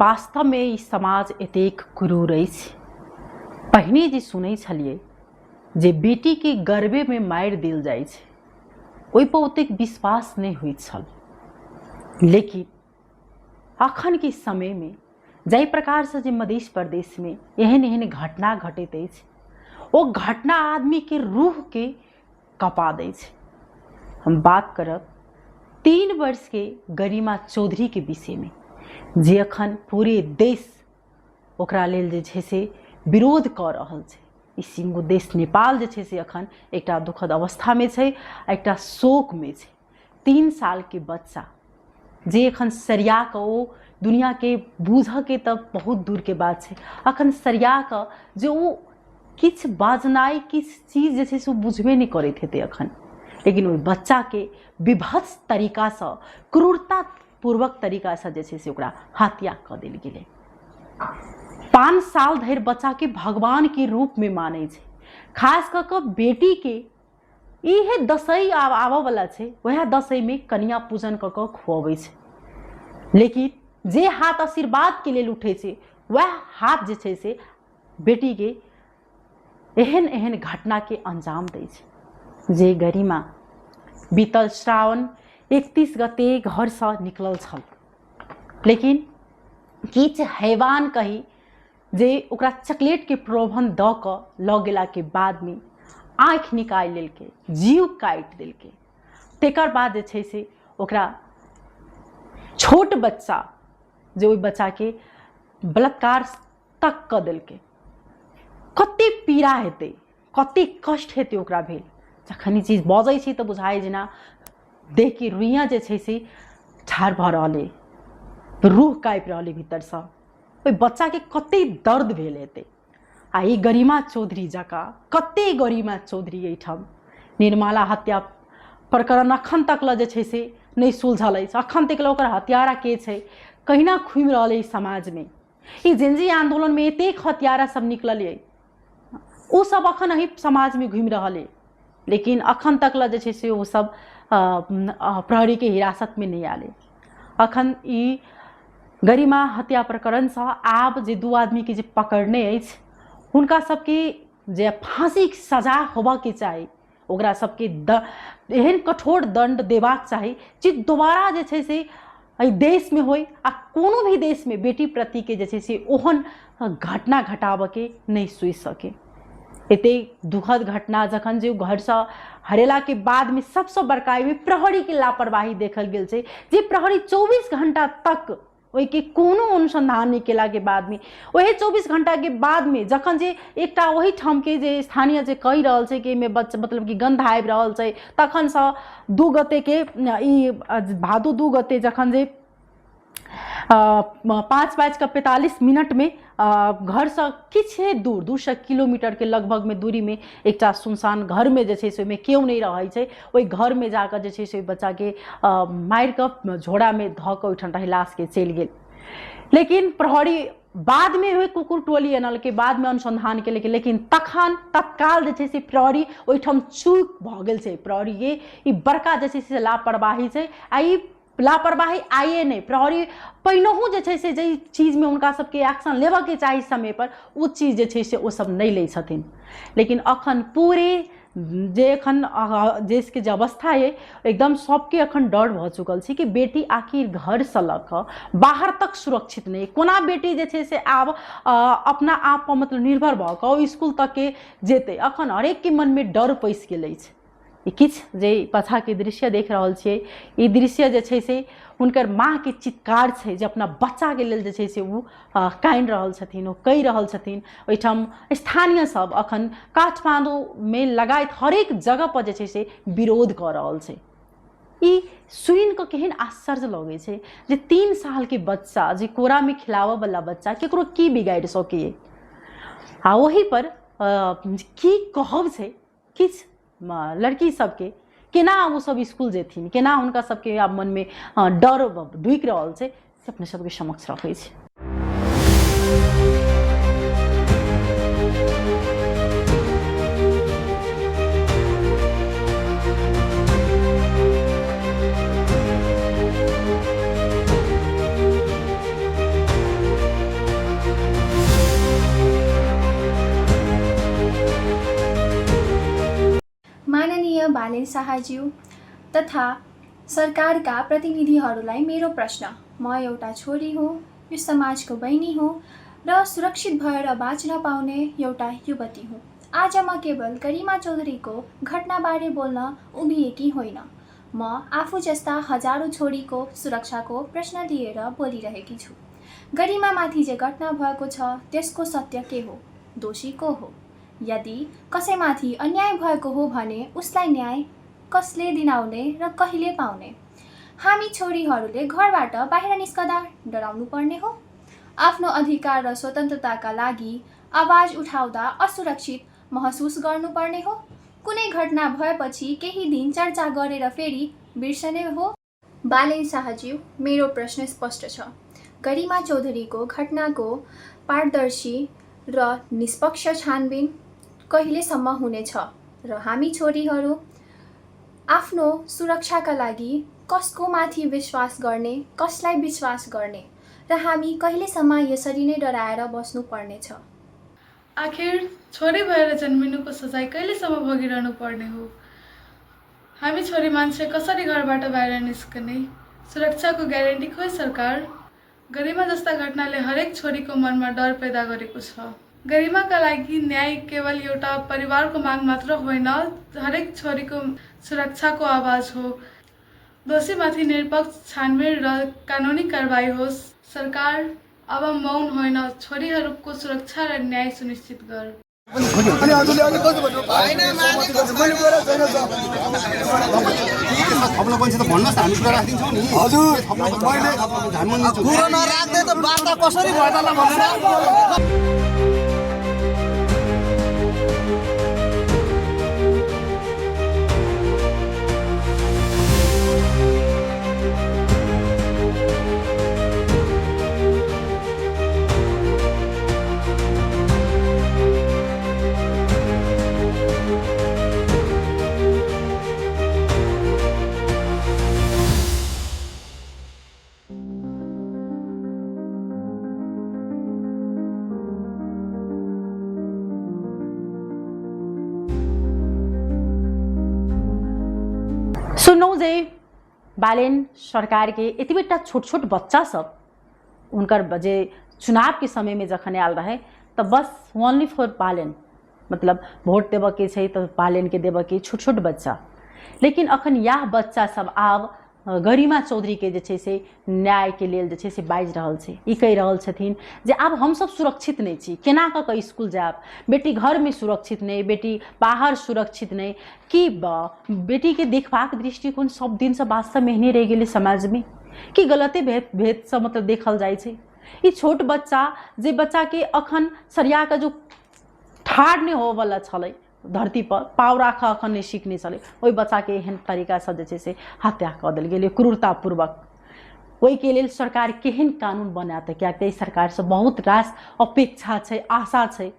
वास्तवमे ई समाज एतेक क्रूर अछि। पहिने जे सुनै छलियै जे बेटीके गर्भेमे मारि देल जाइ छै, ओहिपर ओतेक विश्वास नहि होइत छल, लेकिन अखनके समयमे जाहि प्रकारसँ जे मध्य प्रदेशमे एहन एहन घटना घटैत अछि, ओ घटना आदमीके रूहके कँपा दै छै। हम बात करब 3 वर्षके गरिमा चौधरीके विषयमे, जे अखन पूरे देश ओकरा लेल जे छै से विरोध कऽ रहल छै। ई सिंगो देश नेपाल जे छै से अखन एकटा दुखद अवस्थामे छै आ एकटा शोकमे छै। 3 सालके बच्चा जे एखन सरिया कऽ ओ दुनिआँके बूझऽके तऽ बहुत दूरके बात छै, अखन सरिया कऽ जे ओ किछु बाजनाइ किछु चीज जे छै से ओ बुझबे नहि करैत हेतै अखन, लेकिन ओहि बच्चाके विभत्स तरीकासँ क्रूरतापूर्वक तरीकासँ जे छै से ओकरा हत्या कऽ देल गेलै। 5 साल धरि बच्चाके भगवानके रूपमे मानै छै, खास कऽ कऽ बेटीके। इहे दसैँ आब आबऽवला छै, वएह दसैँमे कनिया पूजन कऽ कऽ खुअबै छै, लेकिन जे हाथ आशीर्वादके लेल उठै छै वएह हाथ जे छै से बेटीके एहन एहन घटनाके अंजाम दै छै। जे गरिमा बीतल श्रावण 31 गते घरसँ निकलल छल, लेकिन किछु हैवान कही जे ओकरा चॉकलेटके प्रलोभन दऽ कऽ लऽ गेलाके बादमे आँखि निकालि लेलकै, जीव काटि देलकै। तकर बाद जे छै से ओकरा छोट बच्चा जे ओहि बच्चाके बलात्कार तक कऽ देलकै। कते पीड़ा हेतै, कते कष्ट हेतै ओकरा भेल। जखन ई चीज बजै छी तऽ बुझाइ जेना देहके रुइयाँ जे छै से ठाढ़ भऽ रहल अइ, रूह काँपि रहल अइ भीतरसँ। ओहि बच्चाके कते दर्द भेल हेतै। आ ई गरिमा चौधरी जकाँ कते गरिमा चौधरी एहिठाम निर्मला हत्या प्रकरण अखन तक लए जे छै से नहि सुलझल अछि। अखन तक लए ओकर हत्यारा के छै कहिना घुमि रहल अछि समाजमे। ई जेनजी आन्दोलनमे एतेक हत्यारा सब निकलल अइ, ओ सब अखन एहि समाजमे घुमि रहल अइ, लेकिन अखन तक लए जे छै से ओ सब प्रहरीके हिरासतमे नहि आयल अइ। अखन ई गरिमा हत्या प्रकरणसँ आब जे 2 आदमीके जे पकड़ने अछि हुनका सबके जे फाँसीके सजा होबऽके चाही, ओकरा सबके एहन कठोर दण्ड देबाक चाही जे दोबारा जे छै से एहि देशमे होइ आ कोनो भी देशमे बेटी प्रतिके जे छै से ओहन घटना घटाबऽके नहि सोचि सकै। एतेक दुखद घटना जखन जे घरसँ हरेलाके बादमे सबसँ बड़का एहिमे प्रहरीके लापरवाही देखल गेल छै, जे प्रहरी 24 घण्टा तक ओहिके कोनो अनुसन्धान नहि केलाके बादमे ओहे 24 घण्टाके बादमे जखन जे एकटा ओहिठामके जे स्थानीय जे कहि रहल छै कि एहिमे बच्चा मतलब कि गन्ध आबि रहल छै, तखनसँ 2 गतेके ई भादो 2 गते जखन जे 5:45 घरसँ किछु दूर 200 किलोमीटरके लगभगमे दूरीमे एकटा सुनसान घरमे जे छै से ओहिमे केओ नहि रहै छै, ओहि घरमे जाकऽ जे छै से ओहि बच्चाके मारिकऽ झोरामे धऽ कऽ ओहिठाम रहै लाशके चलि गेल। लेकिन प्रहरी बादमे ओहि कुकुर टोली अनलकै, बादमे अनुसन्धान केलकै, लेकिन तखन तत्काल जे छै से प्रहरी ओहिठाम चूक भऽ गेल छै। प्रहरीके ई बड़का जे छै से लापरवाही छै। आ ई लापरवाही आइए नहि, प्रहरी पहिनहुँ जे छै से जाहि चीजमे हुनका सबके एक्शन लेबऽके चाही समयपर, ओ चीज जे छै से ओ सब नहि लै छथिन। लेकिन अखन पूरे जे एखन देशके जे अवस्था अइ एकदम सबके अखन डर भऽ चुकल छै कि बेटी आखिर घरसँ लऽ कऽ बाहर तक सुरक्षित नहि। कोना बेटी जे छै से आब अपना आपपर मतलब निर्भर भऽ कऽ ओ इसकुल तकके जेतै, अखन हरेकके मनमे डर पैसि गेल अछि। किछु जे पाछाँके दृश्य देख रहल छियै, ई दृश्य जे छै से हुनकर माँके चित्कार छै जे अपना बच्चाके लेल जे छै से ओ कानि रहल छथिन, ओ कहि रहल छथिन। ओहिठाम स्थानीय सब अखन काठमाडौँमे लगायत हरेक जगहपर जे छै से विरोध कऽ रहल छै। ई सुनि कऽ केहन आश्चर्य लगै छै जे 3 सालके बच्चा जे कोरामे खिलाबऽवला बच्चा केकरो की बिगाड़ि सकैए। आ ओहिपर की कहब छै किछु लड़की सबके, केना ओ सब इसकुल जेथिन, केना हुनका सबके आब मनमे डर ढुकि रहल छै, से अपने सबके समक्ष रखै छी। बालेन शाहज्यू तथा सरकारका प्रतिनिधिहरूलाई मेरो प्रश्न। म एउटा छोरी हुँ, यो समाजको बहिनी हुँ र सुरक्षित भएर बाँच्न पाउने एउटा युवती हुँ। आज म केवल गरिमा चौधरीको घटनाबारे बोल्न उभिएकी होइन, म आफू जस्ता हजारौँ छोरीको सुरक्षाको प्रश्न लिएर बोलिरहेकी छु। गरिमामाथि जे घटना भएको छ त्यसको सत्य के हो? दोषी को हो? यदि कसैमाथि अन्याय भएको हो भने उसलाई न्याय कसले दिलाउने र कहिले पाउने? हामी छोरीहरूले घरबाट बाहिर निस्कँदा डराउनु पर्ने हो? आफ्नो अधिकार र स्वतन्त्रताका लागि आवाज उठाउँदा असुरक्षित महसुस गर्नुपर्ने हो? कुनै घटना भएपछि केही दिन चर्चा गरेर फेरि बिर्सने हो? बालेन शाहज्यू, मेरो प्रश्न स्पष्ट छ। गरिमा चौधरीको घटनाको पारदर्शी र निष्पक्ष छानबिन कहिलेसम्म हुनेछ र हामी छोरीहरू आफ्नो सुरक्षाका लागि कसको माथि विश्वास गर्ने, कसलाई विश्वास गर्ने र हामी कहिलेसम्म यसरी नै डराएर बस्नु पर्नेछ? आखिर छोरी भएर जन्मिनुको सजाय कहिलेसम्म भोगिरहनु पर्ने हो? हामी छोरी मान्छे कसरी घरबाट बाहिर निस्कने? सुरक्षाको ग्यारेन्टी खोइ सरकार? गरिमा जस्ता घटनाले हरेक छोरीको मनमा डर पैदा गरेको छ। गरिमाका लागि न्याय केवल एउटा परिवारको माग मात्र होइन, हरेक छोरीको सुरक्षाको आवाज हो। दोषीमाथि निरपक्ष छानबिन र कानुनी कारबाही होस्। सरकार अब मौन होइन, छोरीहरूको सुरक्षा र न्याय सुनिश्चित गर। अनि हजुरले अघि कति भन्नु? मैले बोलेको छैन सर। थप्न पनि छ त भन्नुहोस् न, हामी कुरा राखिदिन्छौँ नि। हजुर, मैले हामी दिन्छौँ। कुरो नराख्दै त वार्ता कसरी भयो त ल भनेर। सुनलहुँ जे बालेन सरकारके एतबेटा छोट छोट बच्चा सब हुनकर जे चुनावके समयमे जखन आयल रहै तऽ बस ओनली फॉर बालेन, मतलब वोट देबऽके छै तऽ बालेनके देबऽके, छोट छोट बच्चा। लेकिन अखन इएह बच्चा सब आब गरिमा चौधरीके जे छै से न्यायके लेल जे छै से बाजि रहल छै। ई कहि रहल छथिन जे आब हमसब सुरक्षित नहि छी, केना कऽ कऽ स्कूल जायब, बेटी घरमे सुरक्षित नहि, बेटी बाहर सुरक्षित नहि। कि बेटीके देखबाक दृष्टिकोण सब दिनसँ वास्तवमे एहने रहि गेलै समाजमे कि गलते भेदसँ मतलब देखल जाइ छै। ई छोट बच्चा जे बच्चाके अखन सरिया कऽ जो ठाढ़ नहि होबऽवला छलै, धरती पर पाव राखऽ अखन नहि सीखने छलै, ओहि बच्चाके एहन तरीकासँ जे छै से हत्या कऽ देल गेलै क्रूरतापूर्वक। ओहिके लेल सरकार केहन कानून बनायत? किएक तऽ एहि सरकारसँ बहुत रास अपेक्षा छै, आशा छै।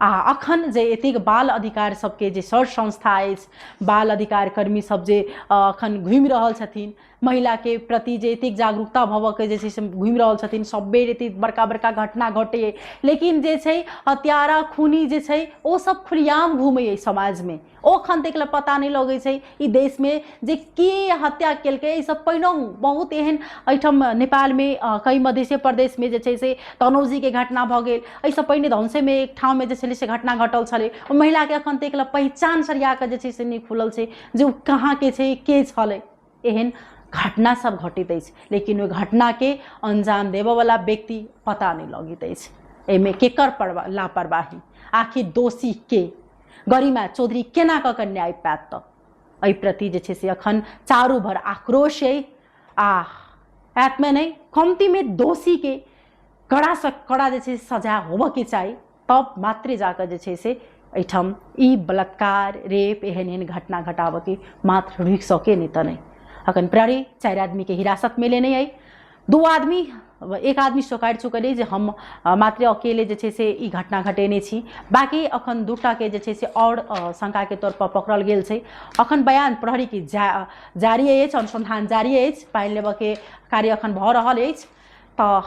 आ अखन जे एतेक बाल अधिकार सबके जे सर संस्था अछि, बाल अधिकार कर्मी सब जे अखन घुमि रहल छथिन, महिलाके प्रति जे एतेक जागरूकता भऽ के जे छै से घुमि रहल छथिन, सब बेर एतेक बड़का बड़का घटना घटैए, लेकिन जे छै हत्यारा खूनी जे छै ओ सब खुलेआम घुमैए समाजमे। ओ अखन तक लए पता नहि लगै छै ई देशमे जे के हत्या केलकै। एहिसँ पहिनहुँ बहुत एहन एहिठाम नेपालमे कई मधेसे प्रदेशमे जे छै से तनौजीके घटना भऽ गेल। एहिसँ पहिने धनसेमे एक ठाममे जे छलै से घटना घटल छलै, ओ महिलाके अखन तक लए पहिचान सरिया कऽ जे छै से नहि खुलल छै जे ओ कहाँके छै, के छलै। एहन घटना सब घटैत अछि, लेकिन ओहि घटनाके अंजाम देबऽवला व्यक्ति पता नहि लगैत अछि। एहिमे केकर लापरवाही, आखिर दोषी के? गरिमा चौधरी केना कऽ कऽ न्याय पायत? तऽ एहि प्रति जे छै से अखन चारू भर आक्रोश अइ। आ एतमे नहि, कमतीमे दोषीके कड़ासँ कड़ा जे छै सजा होबऽके चाही, तब मात्रे जाकऽ जे छै से एहिठाम ई बलात्कार रेप एहन एहन घटना घटाबऽके मात्र रुकि सके, नहि तऽ नहि। अखन प्रहरी 4 आदमीके हिरासतमे लेने अइ, 2 आदमी, एक आदमी स्वीकारि चुकल अइ जे हम मात्रे अकेले जे छै से ई घटना घटेने छी, बाकी अखन 2टाके जे छै से आओर शङ्काके तौर पर पकड़ल गेल छै। अखन बयान प्रहरीके जारी अछि, अनुसन्धान जारी अछि, पानि लेबऽके कार्य अखन भऽ रहल अछि। तऽ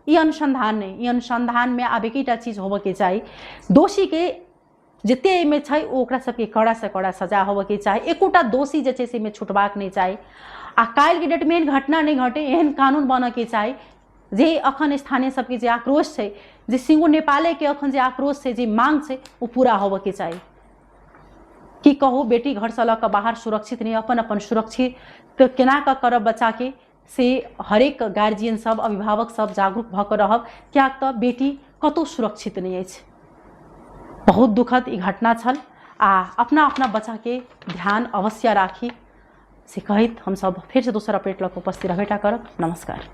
ई अनुसन्धान नहि, ई अनुसन्धानमे आब एकेटा चीज होबऽके चाही, दोषीके जते एहिमे छै ओ ओकरा सबके कड़ासँ कड़ा सजा होबऽके चाही। एकोटा दोषी जे छै से एहिमे छुटबाक नहि चाही। आ काल्हिके डेटमे एहन घटना नहि घटे, एहन कानून बनऽके चाही जे अखन स्थानीय सबके जे आक्रोश छै, जे सिङ्गो नेपालेके अखन जे आक्रोश छै, जे मांग छै, ओ पूरा होबऽके चाही। की कहू, बेटी घरसँ लऽ कऽ बाहर सुरक्षित नहि। अपन अपन सुरक्षित केना कऽ करब बच्चाके, से हरेक गार्जियन सब, अभिभावक सब जागरूक भऽ कऽ रहब, किएक तऽ बेटी कतहु सुरक्षित नहि अछि। बहुत दुखद ई घटना छल आ अपना अपना बच्चाके ध्यान अवश्य राखी से कहैत हमसब फेरसँ दोसर अपडेट लऽ कऽ उपस्थित रहबे टा करब। नमस्कार।